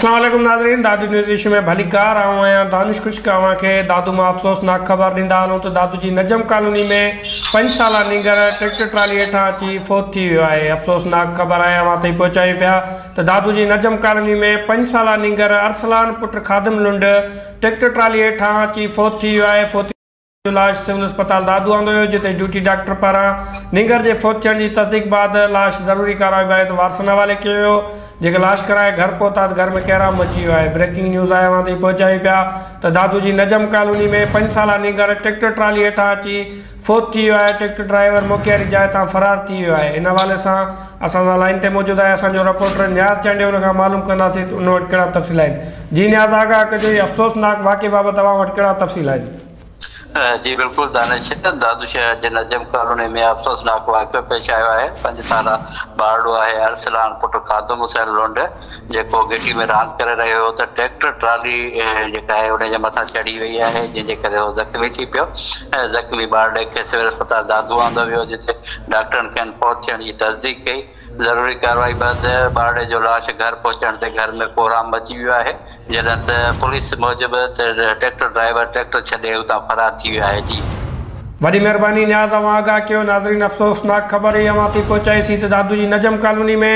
اسلام عليڪم ناظرين دادو نيوز ايشو ۾ ڀليڪار آئون آهيان دانش خشڪ اوهان کي دادو مان افسوسناڪ خبر ڏيندا هلون ته دادو جي نجم ڪالوني ۾ پنج سالا نينگر ٽريڪٽر ٽرالي هيٺان اچي فوت ٿي ويو آهي افسوسناڪ خبر آهي اوهان تائين پهچايون پيا ته دادو جي نجم ڪالوني ۾ پنج سالا نينگر ارسلان پٽ خادم لنڊ ٽريڪٽر ٽرالي هيٺان اچي فوت ٿي ويو آهي فوتي جو لاش سول اسپتال دادو آندو ويو جتي ڊيوٽي ڊاڪٽر پاران نينگر جي فوت ٿيڻ جي تصديق بعد لاش ضروري ڪارروائي بعد وارثن حوالي ڪيو ويو جيڪي لاش کڻائي گهر پهتا ته گهر ۾ ڪهرام مچي ويو آهي بريڪنگ نيوز آهي اوهان تائين پهچايون پيا ته دادو جي نجم ڪالوني ۾ پنج سالا نينگر ٽريڪٽر ٽرالي هيٺان اچي فوت ٿي ويو آهي ٽريڪٽر ڊرائيور موقعي واري جاء تان فرار ٿي ويو آهي ان حوالي سان اسان سان لائين تي موجود آهي اسان جو رپورٽر نياز چانڊيو ان کان معلوم ڪنداسين ته ان وٽ ڪهڙا تفصيل آهن جي نياز آگاهه ڪجو هي افسوسناڪ واقعي بابت اوهان وٽ ڪهڙا تفصيل آهن. جي بلڪل دانش، دادو شهر جي نجم ڪالوني ۾ افسوسناڪ واقعو پيش آيو آهي، پنج سالا ٻارڙو آهي ارسلان پٽ خادم حسين لنڊ جيڪو گهٽي ۾ راند ڪري رهيو هو ته ٽريڪٽر ٽرالي جيڪا آهي ان جي مٿان چڙهي وئي آهي جنهن جي ڪري هو زخمي ٿي پيو زخمي ٻارڙي کي سول اسپتال دادو آندو ويو جتي ڊاڪٽرن کين فوت ٿيڻ جي تصديق ڪئي ضروري ڪارروائي بعد ٻارڙي جو لاش گهر پهچڻ تي گهر ۾ ڪهرام مچي ويو آهي جڏهن ته پوليس موجب ته ٽريڪٽر ڊرائيور ٽريڪٽر ڇڏي اتان فرار ٿي ويو آهي جي. وڏي مهرباني نياز اوهان آگاهه ڪيو ناظرين افسوسناڪ خبر هي اوهان تائين پهچائي سين ته دادو جي نجم ڪالوني ۾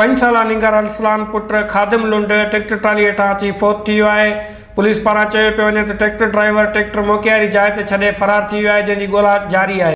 پنج سالا نينگر ارسلان پٽ خادم لنڊ ٽريڪٽر ٽرالي هيٺان اچي فوت ٿي ويو آهي پوليس پاران چيو پيو وڃي ته ٽريڪٽر ڊرائيور ٽريڪٽر موقعي واري جاء تي ڇڏي فرار ٿي ويو آهي جنهن جي ڳولا جاري آهي.